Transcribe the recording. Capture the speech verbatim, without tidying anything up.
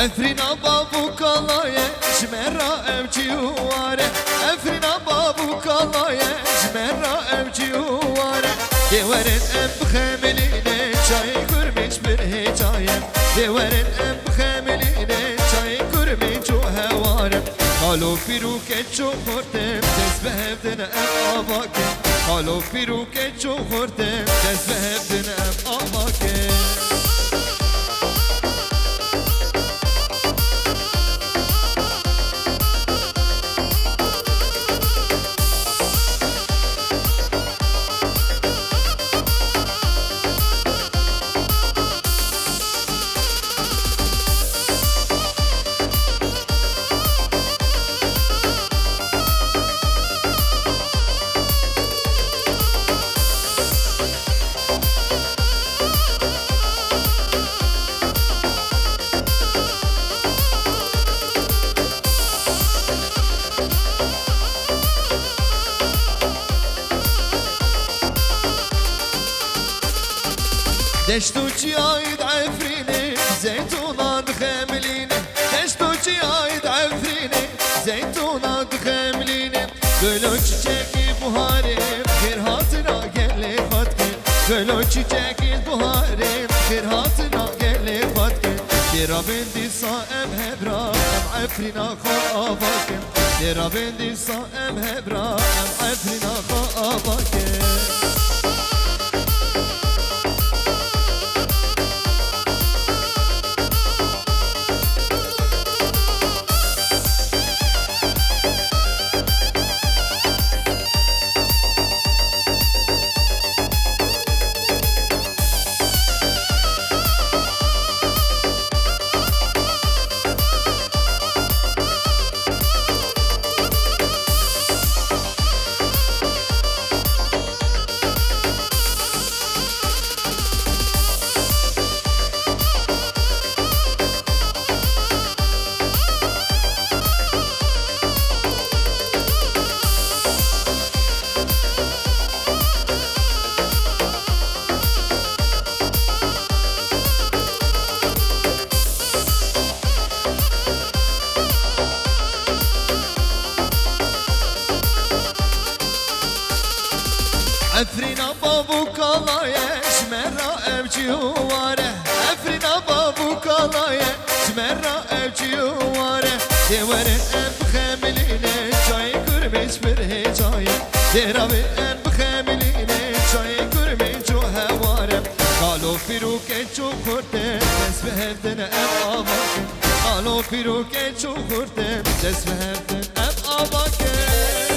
Efrîna bav û kala ye, ji me re ew cî û war e. Efrîna bav û kala ye, ji me re ew cî û war e. Dê werin em bixemilînin, çayê kurmî ji bin hêca ye. Dê werin em bixemilînin, çayê kurmî cû hewar e. Kalo pîr û keç û xurt in, dest bi hev din em ava kin. Kalo pîr û keç û xurt in, dest bi hev din em ava kin. Deşt û çiyayê di Efrînê, zeytûnan dixemilîne. Deşt û çiyayê di Efrînê, zeytûnan dixemilîne. Gul û çiçekê buharê, xêr hatina gelê xwe dike. Gul û çiçekê buharê, xêr hatina gelê xwe dike. Dê rabin dîsa em hebra, em Efrîna xwe ava kin. Dê rabin dîsa em hebra, em Efrîna xwe ava kin. Efrîna bav û kala ye, ji me re ew cî û war e. Efrîna bav û kala ye, ji me re ew cî û war e. Dê werin em bixemilînin, çayê kurmî ji bin hêca ye. Dê rabin em bixemilînin, çayê kurmî cû hewar e. Kalo pîr û keç û xurt in, dest bi hev din em ava kin. Kalo pîr û keç û xurt in, dest bi hev din em ava kin.